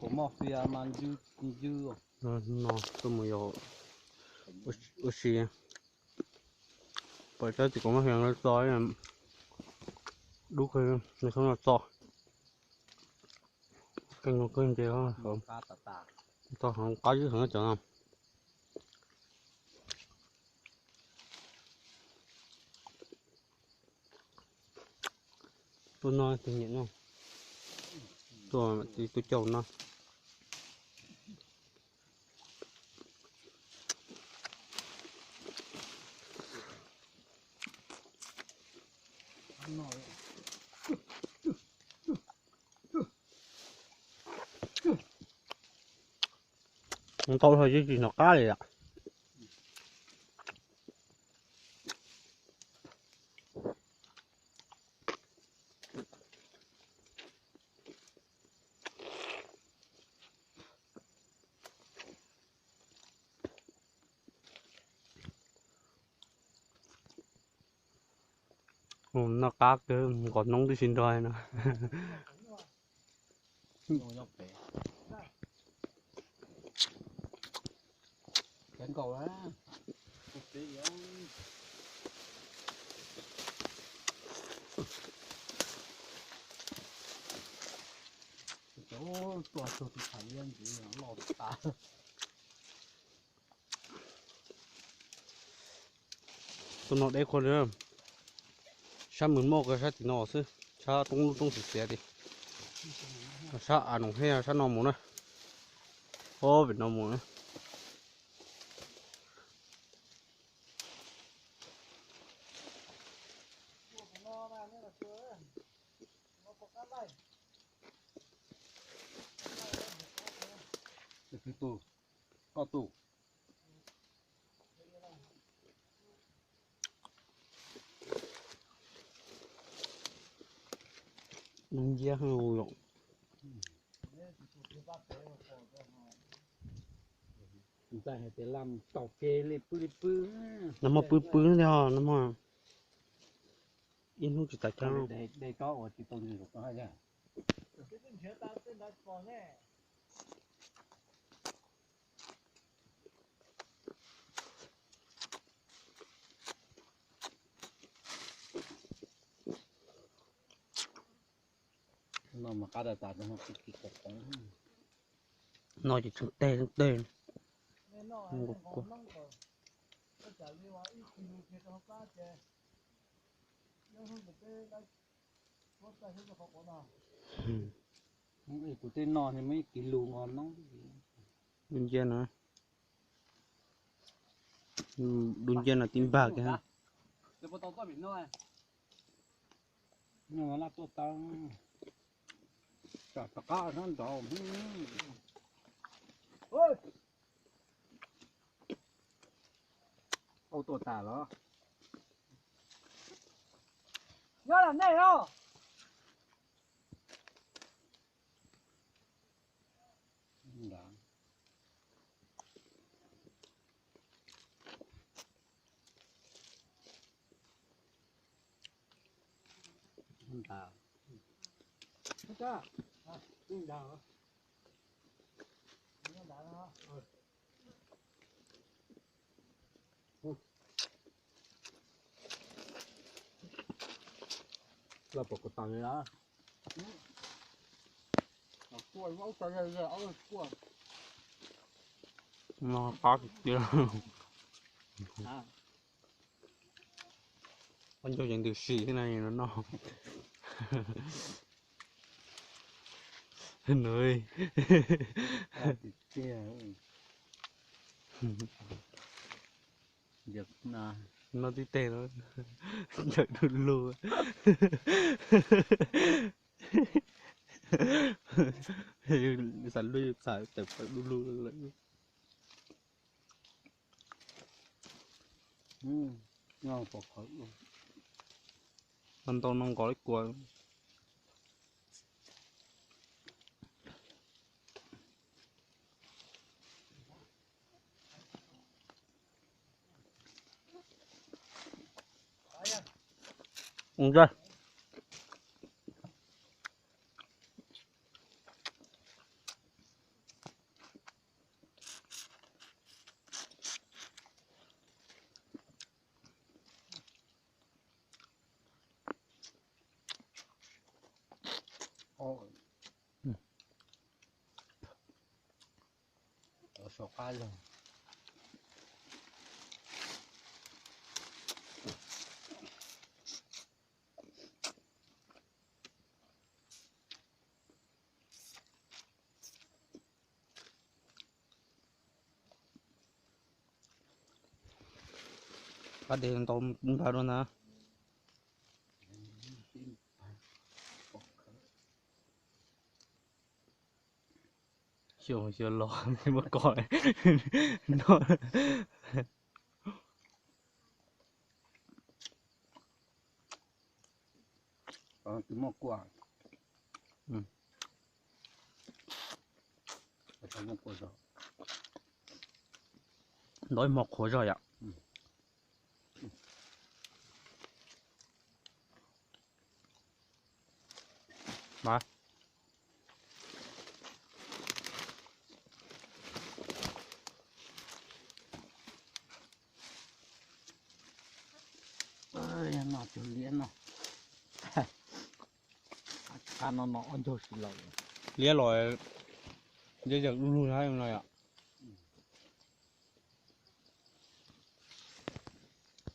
Kuv moj fia mas ncw ncw. No tuaj mus yos ua si, pom tsob txiv kuv moj fia no txo, dub kawg, nws txhob no txo. Keej no kawg ntse, txo heev, qab ywb heev cov no. Tuaj no tus nyiam no, tuaj mam txiv tuaj caum no. Ntau hlo yeej tsis hnov qab li lawm. Noj qab kawg, nkaus noob tib si nrog no. Tuaj no deb qhuav li, sab Mws Moj kawg sab tim no xwb, sab roob lub roob xiav xiav li, sab A Noom Hej sab no mus na, ob pem no mus na. Koj tus. Dub nciab heev yom. Nag hmo pw pw thiab os, nag hmo ib hnub tsis tas cag. No ces tsheej teg teg. Kuv tej no muaj ib kis lus nqos noob. Dub nciab no, dub nciab no tib npag kiag. Laj tuaj tau, tsam rov qab nrov. Au tuaj tas los. Nyob lam nej os. Los pom kuv tas li a. No qab tiag. Ob ncauj yeej ntws si thiab no no. Nws no tib teg no, ntawm du lug. Xav lub yus txhais tawm pawg du lug lawm. Ntau no nqos li kua. Qab zog. Qab tias ntau npawg dua ntag. Xyov, xyov los muab koj no. Tus muaj kua. Ntau ib hmo qhuav zog yom. Mas no cog liab no. Qab no no ob ncaug si los. Liab los, liab yawm lug lug no yom.